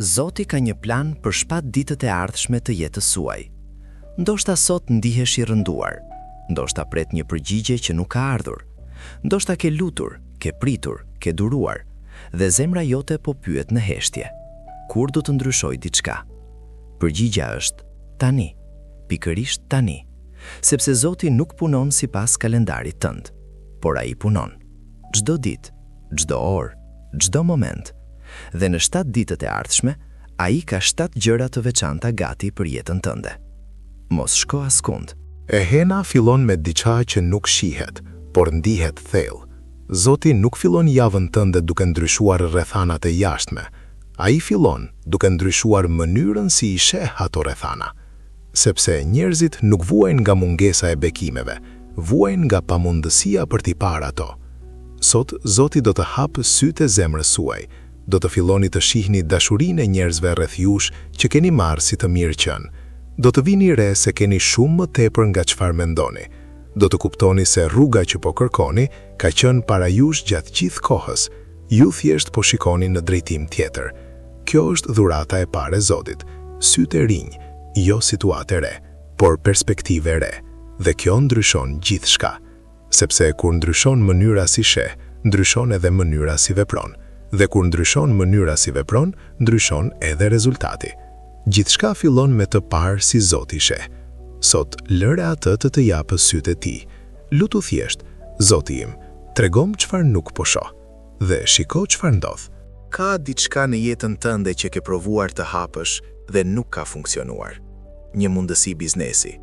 Zoti ka një plan për shtatë ditët e ardhshme të jetës suaj. Ndoshta sot ndihesh i rënduar, ndoshta pret një përgjigje që nuk ka ardhur. Ndoshta ke lutur, ke pritur, ke duruar dhe zemra jote po pyet në heshtje. Kur do të ndryshojë diçka? Përgjigja është tani, pikërisht tani. Sepse Zoti nuk punon sipas kalendarit tënd, por ai punon çdo ditë, çdo orë, çdo moment. Dhe në 7 ditët e ardhshme, ai ka 7 gjëra të veçanta gati për jetën tënde. Mos shko askund. E hëna fillon me diçka që nuk shihet, por ndihet thellë. Zoti nuk fillon javën tënde duke ndryshuar rrethanat e jashtme. Ai fillon duke ndryshuar mënyrën si i sheh ato rrethana. Sepse njerëzit nuk vuajnë nga mungesa e bekimeve, vuajnë nga pamundësia për t'i parë ato. Sot, Zoti do të hapë sytë e zemrës suaj, do të filloni të shihni dashurinë e njerëzve rreth jush që keni marrë si të mirëqenë. Do të vini re se keni shumë më tepër nga çfarë mendoni. Do të kuptoni se rruga që po kërkoni ka qenë para jush gjatë gjithë kohës. Ju thjesht po shikoni në drejtim tjetër. Kjo është dhurata e parë e Zotit. Sytë e rinj, jo situatë e re, por perspektivë e re. Dhe kjo ndryshon gjithçka. Sepse kur ndryshon mënyra si sheh, ndryshon edhe mënyra si vepron. Dhe kur ndryshon mënyra si vepron, ndryshon edhe rezultati. Gjithçka fillon me të parë si Zoti sheh. Sot, lëre atë të të japë sytë e tij. Lutu thjesht, Zoti im, tregom çfarë nuk po shoh. Dhe shiko çfarë ndodh. Ka diçka në jetën tënde që ke provuar të hapësh dhe nuk ka funksionuar. Një mundësi biznesi,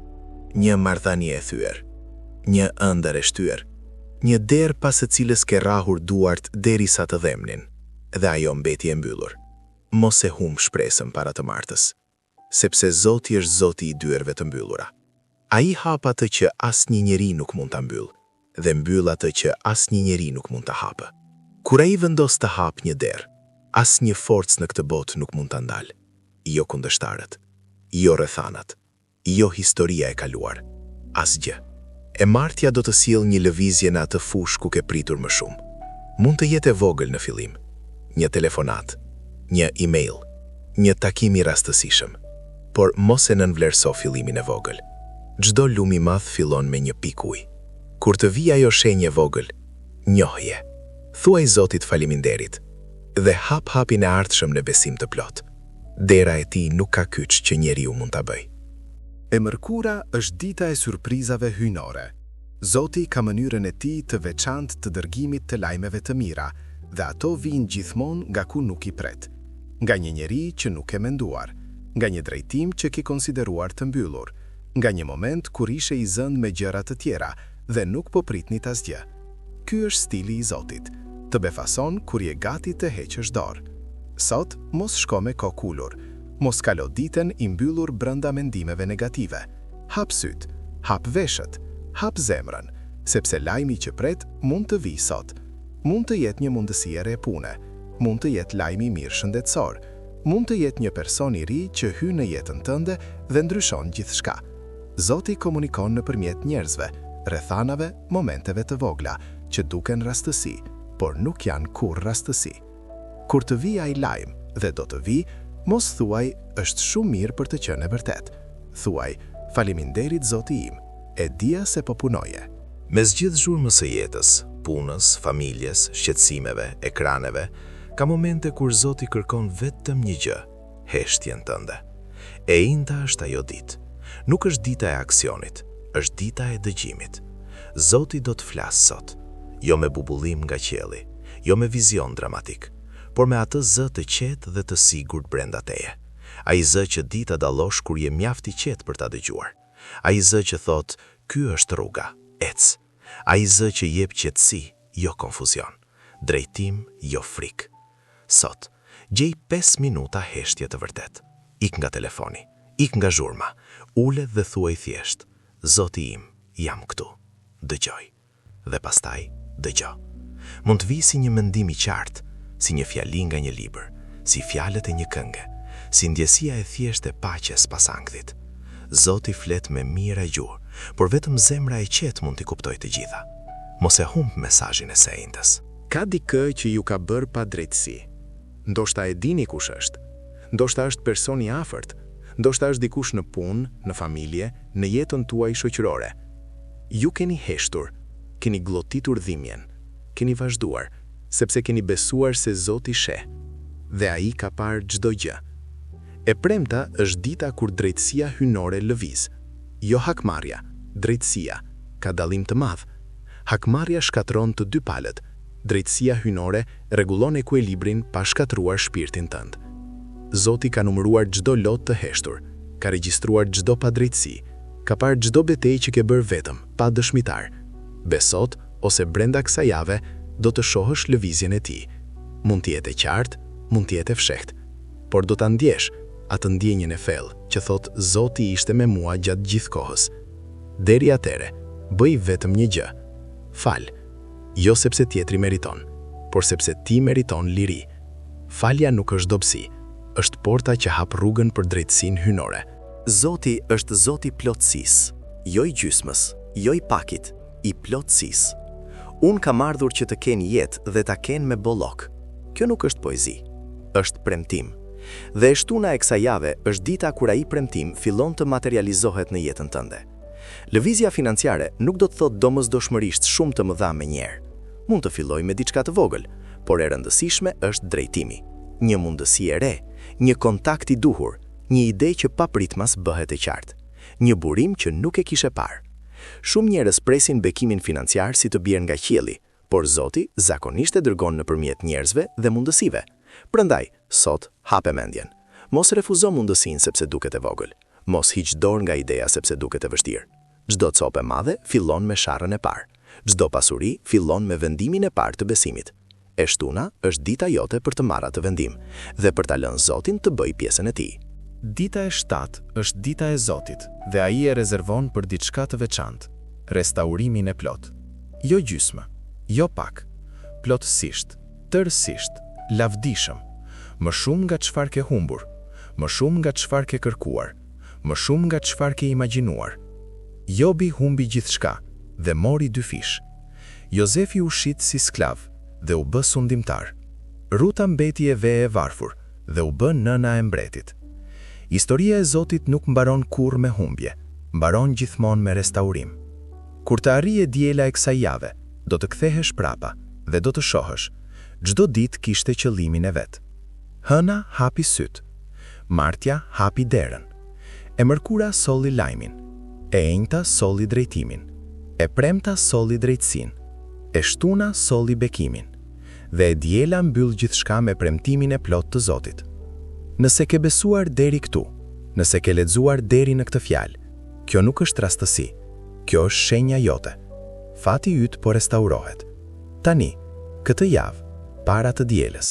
një marrëdhënie e thyer, një ëndërr e shtyrë, një derë pas së cilës ke rrahur duart derisa të dhembnin, dhe ajo mbeti e mbyllur. Mos e humb shpresën para të martës, sepse Zoti është Zoti i dyerve të mbyllura. Ai hap atë që asnjë njeri nuk mund ta mbyllë dhe mbyll atë që asnjë njeri nuk mund ta hapë. Kur ai vendos të hapë një derë, asnjë forcë në këtë botë nuk mund ta ndalë. Jo kundërshtarët, jo rrethanat, jo historia e kaluar, asgjë. E martja do të sjellë një lëvizje në atë fushë ku ke pritur më shumë. Mund të jetë e vogël në fillim, një telefonatë, një email, një takim i rastësishëm. Por mos e nënvlerëso fillimin e vogël. Çdo lumë i madh fillon me një pikë ujë. Kur të vijë ajo shenjë e vogël, njohje. Thuaj Zotit faleminderit dhe hap hapin e ardhshëm në besim të plotë. Dera e tij nuk ka kyç që njeriu mund ta bëjë. E mërkura është dita e surprizave hyjnore. Zoti ka mënyrën e tij të veçantë të dërgimit të lajmeve të mira dhe ato vijnë gjithmonë nga ku nuk i pret. Nga një njeri që nuk ke menduar, nga një drejtim që ke konsideruar të mbyllur, nga një moment kur ishe i zënë me gjëra të tjera dhe nuk po pritnit asgjë. Ky është stili i Zotit. Të befason kur je gati të heqësh dorë. Sot, mos shko me kokë ulur. Mos kalo ditën i mbyllur brenda mendimeve negative. Hap sytë, hap veshët, hap zemrën, sepse lajmi që pret mund të vijë sot. Mund të jetë një mundësi e re pune, mund të jetë lajmi i mirë shëndetësor, mund të jetë një person i ri që hyn në jetën tënde dhe ndryshon gjithçka. Zoti komunikon nëpërmjet njerëzve, rrethanave, momenteve të vogla, që duken rastësi, por nuk janë kurrë rastësi. Kur të vijë ai lajm, dhe do të vijë, mos thuaj është shumë mirë për të qenë e vërtetë. Thuaj, faleminderit Zoti im, e dija se po punoje. Mes gjithë zhurmës së jetës, punës, familjes, shqetësimeve, ekraneve, ka momente kur Zoti kërkon vetëm një gjë, heshtjen tënde. E enjta është ajo ditë. Nuk është dita e aksionit, është dita e dëgjimit. Zoti do të flasë sot, jo me bubullimë nga qielli, jo me vizion dramatik, por me atë zë të qetë dhe të sigurt brenda teje. Ai zë që di ta dallosh kur je mjaft i qetë për ta dëgjuar. Ai zë që thotë, ky është rruga, ec. Ai zë që jep qetësi, jo konfuzion. Drejtim, jo frikë. Sot, gjej 5 minuta heshtje të vërtetë. Ik nga telefoni, ik nga zhurma, ulet dhe thuaj thjesht, Zoti im, jam këtu. Dëgjoj. Dhe pastaj, dëgjo. Mund të vijë si një mendim i qartë, si një fjali nga një libër, si fjalët e një kënge, si ndjesia e thjeshtë e paqes pas ankthit. Zoti flet me mijëra gjuhë, por vetëm zemra e qetë mund t'i kuptojë të gjitha. Mos e humb mesazhin e së enjtes. Ka dikë që ju ka bërë padrejtësi. Ndoshta e dini kush është. Ndoshta është person i afërt, ndoshta është dikush në punë, në familje, në jetën tuaj shoqërore. Ju keni heshtur, keni gllotitur dhimbjen, keni vazhduar, sepse keni besuar se Zoti sheh. Dhe ai ka parë çdo gjë. E premta është dita kur drejtësia hyjnore lëviz. Jo hakmarrja, drejtësia, ka dallim të madh. Hakmarrja shkatërron të dy palët, drejtësia hyjnore rregullon ekuilibrin pa shkatërruar shpirtin tënd. Zoti ka numëruar çdo lot të heshtur, ka regjistruar çdo padrejtësi, ka parë çdo betejë që ke bërë vetëm, pa dëshmitar. Dhe sot, ose brenda kësaj jave, do të shohësh lëvizjen e tij. Mund të jetë e qartë, mund të jetë e fshehtë, por do ta ndjesh atë ndjenjën e thellë që thotë Zoti ishte me mua gjatë gjithë kohës. Deri atëherë, bëj vetëm një gjë. Fal. Jo sepse tjetri meriton, por sepse ti meriton liri. Falja nuk është dobësi, është porta që hap rrugën për drejtësinë hyjnore. Zoti është Zot i plotësisë, jo i gjysmës, jo i pakit, i plotësisë. Unë kam ardhur që të kenë jetë dhe ta kenë me bollok. Kjo nuk është poezi, është premtim. Dhe e shtuna e kësaj jave është dita kur ai premtim fillon të materializohet në jetën tënde. Lëvizja financiare nuk do të thotë domosdoshmërisht shumë të mëdha menjëherë. Mund të fillojë me diçka të vogël, por e rëndësishme është drejtimi. Një mundësi e re, një kontakt i duhur, një ide që papritmas bëhet e qartë, një burim që nuk e kishe parë. Shumë njerëz presin bekimin financiar si të bjerë nga qielli, por Zoti zakonisht e dërgon nëpërmjet njerëzve dhe mundësive. Prandaj, sot hape mendjen. Mos refuzo mundësinë sepse duket e vogël. Mos hiq dorë nga ideja sepse duket e vështirë. Çdo copë e madhe fillon me sharrën e parë. Çdo pasuri fillon me vendimin e parë të besimit. E shtuna është dita jote për të marrë atë vendim dhe për ta lënë Zotin të bëjë pjesën e tij. Dita e shtatë është dita e Zotit dhe ai e rezervon për diçka të veçantë, restaurimin e plotë. Jo gjysmë, jo pak, plotësisht, tërësisht, lavdishëm. Më shumë nga çfarë ke humbur, më shumë nga çfarë ke kërkuar, më shumë nga çfarë ke imagjinuar. Jobi humbi gjithçka dhe mori dyfish. Jozefi u shit si sklav dhe u bë sundimtar. Ruta mbeti e ve e varfur dhe u bë nëna e mbretit. Historia e Zotit nuk mbaron kurrë me humbje, mbaron gjithmonë me restaurim. Kur të arrijë e diela e kësaj jave, do të kthehesh prapa dhe do të shohësh, çdo ditë kishte qëllimin e vet. Hëna hapi sytë. Martja hapi derën. E mërkura solli lajmin. E enjta solli drejtimin. E premta solli drejtësinë. E shtuna solli bekimin. Dhe e diela mbyll gjithçka me premtimin e plotë të Zotit. Nëse ke besuar deri këtu, nëse ke lexuar deri në këtë fjalë, kjo nuk është rastësi. Kjo është shenja jote. Fati yt po restaurohet. Tani, këtë javë, para të dielës.